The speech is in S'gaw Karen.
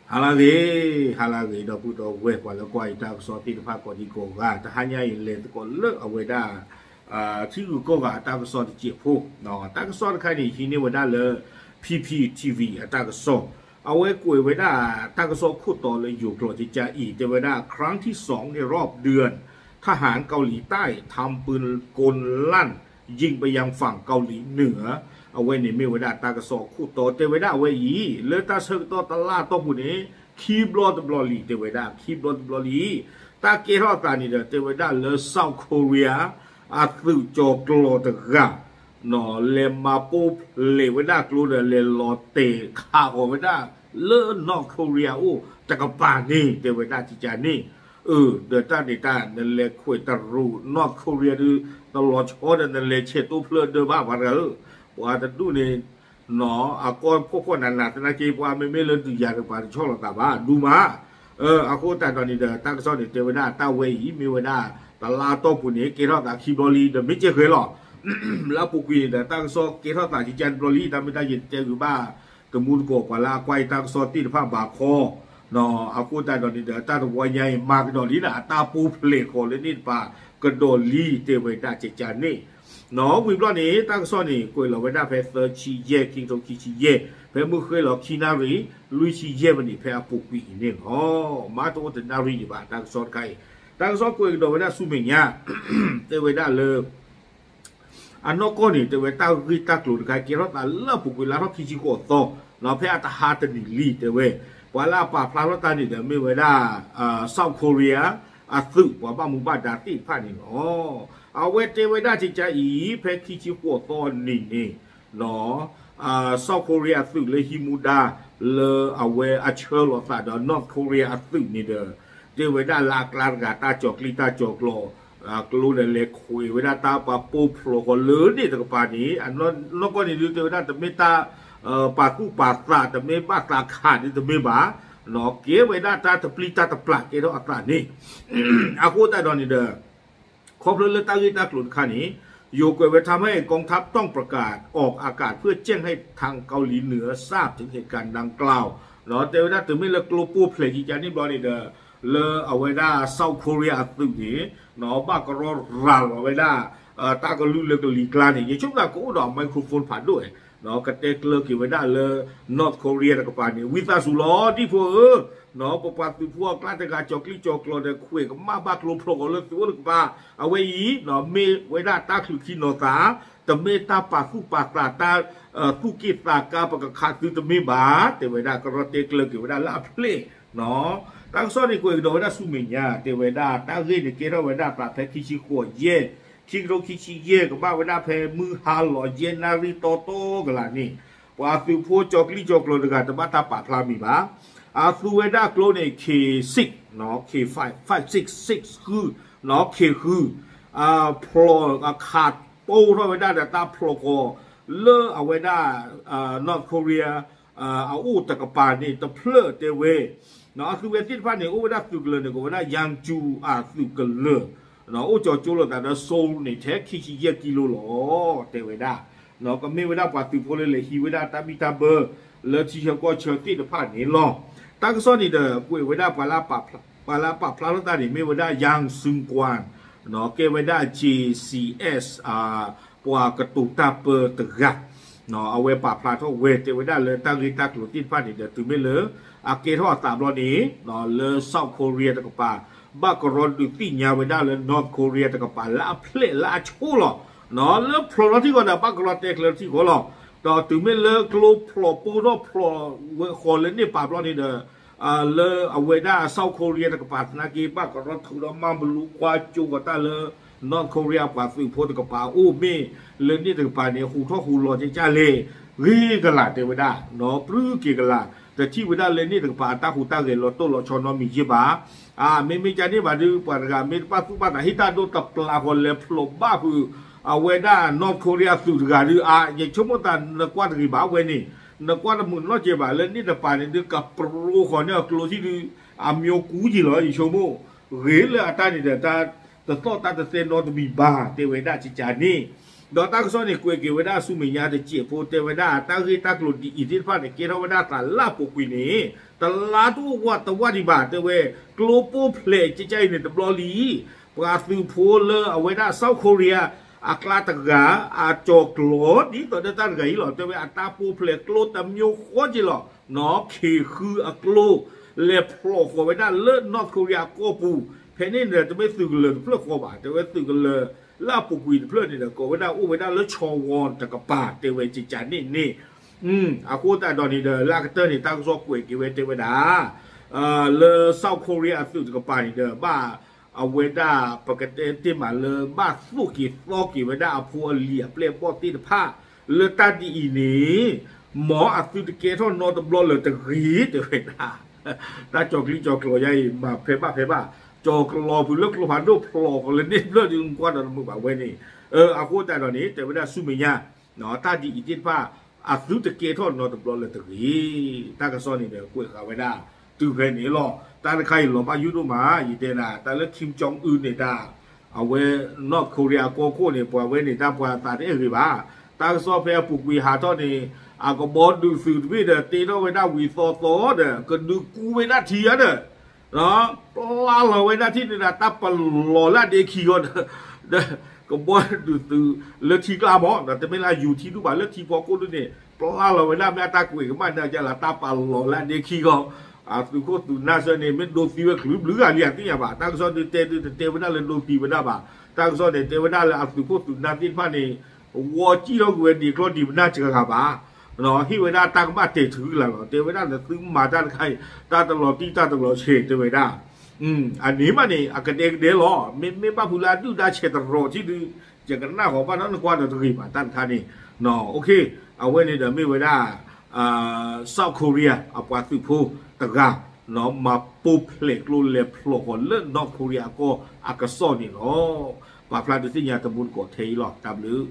ဟါလၢအဂ့ၤ, ဟါလၢအဂ့ၤ ဒီပုၢ်ဒီဝဲၢ် ပှၤလၢကွၢ်ယတၢ်ကစီၣ်သ့ၣ်တဖၣ်ကိးဒံကိးဂၤ, တဟါညါအံၤ လဲၤသကိးလၢအဝဲဒၣ် ထံဂုၤကီၢ်ဂၤအတၢ်ကစီၣ်တစဲးဖိ, တၢ်ကစီၣ်တခါန့ၣ် ဟံးန့ၢ်ဝဲဒၣ်လၢ P P T V အတၢ်ကစီၣ်, အဝဲကွဲးဝဲဒၣ်တၢ်ကစီၣ်ခိၣ်တီလၢယိၤကျိာ်ကကါအံၤ တဲဝဲဒၣ် ครั้งที่สองในรอบเดือน ทหารเกาหลีใต้ทำปืนกลลั่น ยิงไปยังฝั่งเกาหลีเหนือ အဝဲန့ၣ်မ့ၢ်ဝဲဒၣ်တၢ်ကစီၣ်ခိၣ်တီ တဲဝဲဒၣ်အဝဲအံၤ လၢတၢ်ဆၢကတီၢ်တလါအတီၢ်ပူၤန့ၣ် ခံဘျီတဘျီလံ တဲဝဲဒၣ် ခံဘျီတဘျီလံ တၢ်ကဲထီၣ်အသးန့ၣ်ဒီး တဲဝဲဒၣ်လၢ South Korea အသုးကၠီၤကျီၤတဂၤ လဲၤမၤပိၢ်ဖျဲးဝဲဒၣ်ကျိဒီး လဲၤလီၤတဲာ်ခးဃီၤဝဲဒၣ်လၢ North Korea အိၣ်တကပၤန့ၣ် တဲဝဲဒၣ်ကကါန့ၣ်, အၢ ဒီးတၢ်န့ၣ်တၢ် နလဲၤခွဲးတရူး North Korea ဒုး တလီၤဆီဒီး နလဲၤဆဲးတိဖျၢၣ်ဒၢဘၣ်ပှၤတဂၤဧၢ, ပှၤတဒူၣ်န့ၣ် အကီၢ်ဖှီၣ်ဖှီၣ်နးနးသနာ်က့ ပှၤမ့မ့ၢ်လၢဒုးယၤတကပၤတဆီၣ်လီၤသးဘၣ် ဒူမး, အဃိသတးဒီးန့ၣ်ဒီး တၢ်ကစီၣ်န့ၣ် တဲဝဲဒၣ်တၢ်ဝဲအံၤ မ့ၢ်ဝဲဒၣ် တလါအတီၢ်ပူၤန့ၣ် ကဲထီၣ်သးခံဘျီလံ ဒီးမ့ၢ်ကဲဃဲၤလီၤ လၢအပူၤကွံာ်န့ၣ်ဒီး တၢ်ကစီၣ်ကဲထီၣ်သးကကါတဘျီလံ တၢ်မ့ၢ်တၢ်ယတတဲဂုာ်ဘၣ် တမူတကိး ပှၤလၢအကွၢ်ယတၢ်ကစီၣ်သ့ၣ်တဖၣ်ဘၣ်ခီ, အဃိသတးဒီးန့ၣ်ဒီး တၢ်တဝီညါအံၤ မၤကဒီးလံန့ၣ် အတၢ်ပိၢ်ဖျဲးဃီၤလၢန့ၣ်တကပၤ ကဒီးလံ တဲဝဲဒၣ်ကကါန့ၣ်, ဝံၤဘျီန့ၣ် တၢ်ကစီၣ်န့ၣ် ကွဲးလီၤဝဲဒၣ်ဖဲသၢဆံယဲၢ် ခံကထိခံဆံယဲၢ် ဖဲမုၢ်ဃ့လီၤခံနၣ်ရံၣ် လွံၢ်ဆံယဲၢ်မံးနံး ဖဲအပူၤကွံာ်အံၤန့ၣ်လီၤ. မၤတအိၣ်တနၣ်ရံၣ်ဒံးဘၣ် တၢ်ကစီၣ်တခါအံၤ, တၢ်ကစီၣ်ကွဲးကဒီးဝဲဒၣ်ဆူမဲာ်ညါ တဲဝဲဒၣ်လၢ အနီၢ်ကီၢ်န့ၣ် တဲဝဲတၢ်ဂ့ၢ်တၢ်ကျိၤတခါ ကဲထီၣ်သးလၢအပူၤကွံာ်လါထီၣ်ခံဆံဃိးသီ, ဖဲအတဟါတနံၤလံ တဲဝဲ, ပှၤလၢအပာ်ဖျါထီၣ်တၢ်န့ၣ်ဒီး မ့ၢ်ဝဲဒၣ် South Korea အသုး ပှၤဘၣ်မူဘၣ်ဒါသ့ၣ်တဖၣ်န့ၣ်လီၤ. အဝဲတဲဝဲဒၣ်ကကါအံၤ ဖဲခံဆံဃိးသီနံၤန့ၣ် South Korea အသုးလၢဟံးမူဒါ လၢအဝဲအဆၢလီၤသးဒီး North Korea အသုးန့ၣ်ဒီး တဲဝဲဒၣ်လၢအကျါတဂၤ တၢ်ကၠီၤကျံၣ်တၢ်ကၠီၤကျီၤ ကျိဒီးလဲၤခွဲးဝဲဒၣ်တၢ်ပာ်ပိၢ်ဖျိးဃီၤလၢန့ၣ်တကပၤန့ၣ် နီၢ်ကီၢ်န့ၣ်ဒုးတဲဝဲဒၣ်တမ့ၢ်တၢ် ပာ်သူၣ်ပာ်သး တမ့ၢ်ဘၣ်သးခးဒုးတမ့ၢ်ဘၣ်, ကဲဝဲဒၣ်တၢ်တပျံၤတၢ်တပျၢ်ကဲထီၣ်အသးန့ၣ် အဃိသတးဒီးန့ၣ်ဒီး ခီဖျိလၢတၢ်ဂ့ၢ်တၢ်ကျိၤတခါန့ၣ် ယိၤကွဲးဝဲ ทำให้กองทัพต้องประกาศออกอากาศเพื่อแจ้งให้ทางเกาหลีเหนือทราบถึงเหตุการณ์ดังกล่าว တဲဝဲဒၣ်တုၤမ့ၢ်လၢကျိပိၢ်ဖျဲးကကါန့ၣ်ဘျီန့ၣ်ဒီး လၢအဝဲဒၣ် South Korea အသုးန့ၣ် ဘၣ်ကရီရၤလီၤဝဲဒၣ် တၢ်ကလုၢ်လၢကလံၤကျါန့ၣ် ယဆိကမိၣ်သးကအိၣ်ဒီး microphone ဖးဒိၣ်ဝဲ ကတဲကျၢၤက့ၤဝဲဒၣ်လၢ North Korea တကပၤန့ၣ် ဝံသးစူၤလီၤဒ်ဖိဧၢ, ပပှၤသုးဖိအကျါတဂၤ ကၠီၤကျံၣ်ကၠီၤကျီၤဒီး ခွဲးကမၣ်ဘၣ်ကျိဖျိးဃီၤလၢသုးအိၣ်တကပၤ, အဝဲအံၤ မ့ၢ်ဝဲဒၣ်တၢ်ချုးခံနီၤသး, တမ့ၢ်တၢ်ပာ်သူၣ်ပာ်သး တၢ်သူၣ်က့ၣ်သးကါ ပကခးသုတမ့ၢ်ဘၣ်, တဲဝဲဒၣ် ကရီတဲကျၢၤက့ၤဝဲဒၣ်လၢအဖျဲၣ် တၢ်ကစီၣ်န့ၣ်ကွဲးကဒီးဝဲဒၣ်ဆူမဲာ်ညါ တဲဝဲဒၣ် တၢ်ဂ့ၢ်န့ၣ်ကဲထီၣ်ဝဲဒၣ်သးဖဲခံဆံဃိးယဲၢ်, ခံကထိခံဆံယဲၢ် ကဘၣ်ဝဲဒၣ်ဖဲမုၢ်ဟါလီၤယဲၢ်နၣ်ရံၣ်တီတီကလာ်န့ၣ်, ပှၤသုးဖိကၠီၤကျံၣ်ကၠီၤကျီၤတဂၤတဘၣ်တၢ်ပာ်ဖျါမံၤဘၣ်, အသူဝဲဒၣ်ကျိန့ၣ် K six, K five, five six, six ဃု, Kဃု, ဖျိးအခး ပိၢ်ထီၣ်ဝဲဒၣ်ဒီးတၢ်ဖျိးဃီၤ လၢအဝဲဒၣ် North Korea အအိၣ်တကပၤန့ၣ် တဖျၢၣ်တဲဝဲ, အသုဝဲသ့ၣ်တဖၣ်န့ၣ် အိၣ်ဝဲဒၣ်သုးကလၢၤန့ၣ် ကိးဝဲဒၣ် Yangju အသုးကလၢၤ, အိၣ်ကၠီၤကၠိလိာ်သးဒီး Seoul န့ၣ် ထဲခံဆံယဲၢ်ကံလိလီၤ တဲဝဲဒၣ်, ကမ့ၢ်ဝဲဒၣ်ပှၤသုးဖိလၢလဲၤဟံးဝဲဒၣ်တၢ်ဘံၣ်တၢ်ဘၢ လၢထံဆၢကီၢ်ဆၢသ့ၣ်တဖၣ်န့ၣ်လီၤ. တၢ်ကစီၣ်န့ၣ်ဒီး ကွဲးဝဲဒၣ် ပှၤလၢပာ်ဖျါထီၣ်တၢ်န့ၣ် မ့ၢ်ဝဲဒၣ် Yang Xingguang ကဲဝဲဒၣ် J C S ပှၤကတိၤတၢ်ပၢတဂၤ, အဝဲပာ်ဖျါထီၣ်ဝဲ တဲဝဲဒၣ်လၢတၢ်ဂ့ၢ်တၢ်ကျိၤသ့ၣ်တဖၣ်န့ၣ်ဒီး တုၤမ့ၢ်လၢ အကဲထီၣ်အသးဘျီန့ၣ် လၢ South Korea တကပၤ ဘၣ်ကရီဒုးသ့ၣ်ညါဝဲဒၣ်လၢ North Korea တကပၤလၢအဖျဲၣ်လၢအဆိလီၤ, လၢဖျိးထီၣ်ထံၣ်ဃီဒီး ဘၣ်ကရီတဲကျၢၤထံၣ်ဃီလီၤ, ဒီးတုၤမ့ၢ်လၢကျိဖျိးပိၢ်ထီၣ်ဖျိးဝဲဃီၤလၢန့ၣ်ပာ်ဘျီန့ၣ်ဒီး လၢအဝဲဒၣ် South Korea တကပၤသနာ်က့ ဘၣ်ကရီထုးဒီးမၤဘလူကွၢ်ကၠိဃီၤတၢ်လၢ North Korea ပှၤသုးဖိတကပၤအိၣ် မ့ၢ်လၢန့ၣ်တကပၤန့ၣ် ဟူးထီၣ်ဟူးလီၤကဲကၢ်လဲၣ်, ဂ့ၤကလာ်တဲဝဲဒၣ်, ပြူက့ၤကလာ်, တထံၣ်ဝဲဒၣ်လၢန့ၣ်တကပၤအတၢ်ဟူးတၢ်ဂဲၤလီၤတိၢ်လီၤဆီနီတမံၤယ့ၢ်ဘၣ်, မ့မ့ၢ်ကန့ၣ်ဘၣ်ဒီး ပှၤတဂၤမ့ၢ်တဘၣ်သူၣ်ဘၣ်သး ဟ့ၣ်တၢ်ဒိတပျၢ်ဃီၤလဲၤဖျိးဘၣ်ဖုး အဝဲဒၣ် North Korea သုးတဂၤဒီး အါ ယဆိကမိၣ်သးနကွၢ်တဂ့ၤဘၣ်ဝဲန့ၣ်, နကွၢ်တမုာ်နီတစဲးဘၣ် လၢန့ၣ်တကပၤန့ၣ်ဒုး ကပြိဃီၤန့ၢ်အကျိထံၣ်ဒုး အမျိုးကူးယံၤလီၤ ယဆိကမိၣ်, ဂ့ၤလၢအတၢ်န့ၣ်ဒီး တၢ်တသီၣ်တၢ်တသဲနီတမံၤဘၣ် တဲဝဲဒၣ်ကကန့ၣ် ဒီးတၢ်ကစီၣ်န့ၣ် ကွဲးက့ၤဝဲဒၣ်ဆူမဲာ်ညါတစဲးဖိ တဲဝဲဒၣ် တၢ်ဂ့ၢ်တၢ်ကျိၤဒ်အံၤသ့ၣ်တဖၣ်န့ၣ် ကဲထီၣ်ဝဲဒၣ်သးလၢအပူၤကွံာ်န့ၣ် တလါတအိၣ်ဝးတဝၢ်ဒံးဘၣ် တဲဝဲ ကျိပိၢ်ဖျဲးကကၢ်အံၤန့ၣ်တဘျီလံ ပှၤသုးဖိလၢအဝဲဒၣ် South Korea အကျါတဂၤ အကၠီၤကျီၤ ဒ်သိးဒီးတၢ်တဂၤအံၤလီၤ တဲဝဲအတၢ်ပိၢ်ဖျဲးကျိတမျိၤ ဃီက့ၤလီၤ နီၢ်ခ့ဃုအကျိ လဲၤဖျိးဃီၤဝဲဒၣ်လၢ North Korea အကီၢ်ပူၤ ဖဲန့ၣ်ဒီး တမ့ၢ်သုးကလၢၤတဖျၢၣ်ဃီဘၣ် တဲဝဲသုးကလၢၤလၢအပူၤကွံာ်တဖျၢၣ်န့ၣ်ဒီး ကိးဝဲဒၣ်အိၣ်ဝဲဒၣ်လၢ ချီဝီတကပၤ တဲဝဲကကၢ်န့ၣ်န့ၣ် အဃိသတးဒီးန့ၣ်ဒီး လၢအကတၢၢ်န့ၣ် တၢ်ကစီၣ်ကွဲးက့ၤဝဲတဲဝဲဒၣ် လၢ South Korea အသုးတကပၤန့ၣ်ဒီး ဘၣ်အဝဲဒၣ် ပကတဲတ့ၢ်မးလၢ ဘၣ်သိၣ်က့ၤသီက့ၤဝဲဒၣ်အဖိအလံၤအပျဲၢ်အဘီၣ်သ့ၣ်တဖၣ် လၢတၢ်ဒ်အံၤန့ၣ် မ်အသုတကဲထီၣ်နီတဘျီလၢၤတဂ့ၤ တဲဝဲဒၣ် တၢ်ကၠီၤချံကၠီၤကျီၤယါအံၤ မၤဖဲဘၣ်ဖဲဘၣ် ကၠီၤကျီၤဖုးလၢကျိဖးဒိၣ်ဖျိးဃီၤလၢန့ၣ်တဖျၢၣ်ဒုး ကွၢ်ဒီးတမုာ်ဘၣ်ဝဲန့ၣ် အဃိသတးဒီးန့ၣ် တဲဝဲဒၣ်ဆူမဲာ်ညါ တၢ်ဒ်အံၤသ့ၣ်တဖၣ် အသုတကဲထီၣ်နီတဘျီလၢၤတဂ့ၤ တၢ်ကစီၣ်န့ၣ်ဒီး ကွဲးဃာ်ဝဲဒၣ်တုၤဖဲန့ၣ်လီၤ. တၢ်တခါအံၤလီၤဘၣ်ယိၣ်ဒိၣ်မး ယတဲဒၣ် တၢ်လၢ Kim Jong Un န့ၣ်တၢ် အဝဲ North Korea ကီၢ်ခိၣ်န့ၣ် ပှၤဝဲန့ၣ်တၢ်ပှၤသးတအဲၣ်ဂ့ၤဘၣ်. တၢ်ကစီၣ်ဖဲအပူၤကွံာ်ဟးထီၣ်န့ၣ် အကဘီဒုးသုးတဘ့ၣ်ဒီး တ့ထီၣ်ဝဲဒၣ်ဝံၤသီသီဒီး ကဒုးကူဝဲဒၣ်ထံဧါဒီး ပျၢ်လီၤဝဲဒၣ်ထံၣ်န့ၣ်ဒီး တၢ်ပလီၤလၢအဒ့ခံဂီၢ်ဒီး ကဘီဒုးသုးလၢထံကျါမး ဒီးတမ့ၢ်လၢအယူၤထံဒူၣ်ဘၣ် လၢထံဖီခိၣ်ဒူၣ်န့ၣ် ပျၢ်လီၤဝဲဒၣ် မ့ၢ်အတၢ်ကွဲးကမၣ်န့ၣ် ကလၢတၢ်ပလီၤလၢအဒ့ခံဂီၢ် အသုးခိၣ်သုးနၢ်ဆၢန့ၣ် မ့ၢ်ဒိသံဝဲချုးဘျုးဂၤလံအသ့ၣ်ညါဘၣ်. တၢ်ကစီၣ်ဒုးတဲဒုးတတဲဝဲဒၣ်လၢဒိသံဝဲဒၣ်ဘၣ်. တၢ်ကစီၣ်န့ၣ် တဲဝဲဒၣ်လၢအသုးခိၣ်သုးနၢ်သ့ၣ်တဖၣ်န့ၣ် ဝီစံၣ်ထီၣ်ကွံာ်ဝဲဒ်ချီၣ်ဒံးပနၢ်စှၤဂၤဘၣ် ဟ့ၣ်ဝဲဒၣ်တၢ်ကမၣ်တဲာ်ထုးလၢ်လီၤ. တဲဝဲဒၣ်လၢသုမၤတၢ်တခါအံၤ တၢ်တလီၤတံၢ်တၢ်တလီၤဆဲး တဲဝဲဒၣ် အန့ၣ်မးန့ၣ် အကဒဲကဒဲလီၤ. မ့မ့ၢ်ဘၣ်ဖုးလၢအဒုၣ်ဒါဆဲးတရီးထံဒုး ယကနၣ်ဃီၤဘၣ်နီတကွၢ်ဒီးတဂ့ၤဘၣ်တၢ်တခါန့ၣ် အဝဲန့ၣ်ဒီးမ့ၢ်ဝဲဒၣ် South Korea အပှၤသုးဖိတဂၤ မၤပိၢ်ဖျဲးကျိလဲၤဖျိးဃီၤလၢ North Korea အကီၢ်အကစီၣ်န့ၣ်လီၤ. ပာ်ဖျါဒုးသ့ၣ်ညါတမူတကိးထဲအံၤလီၤ. တၢ်ဘျုး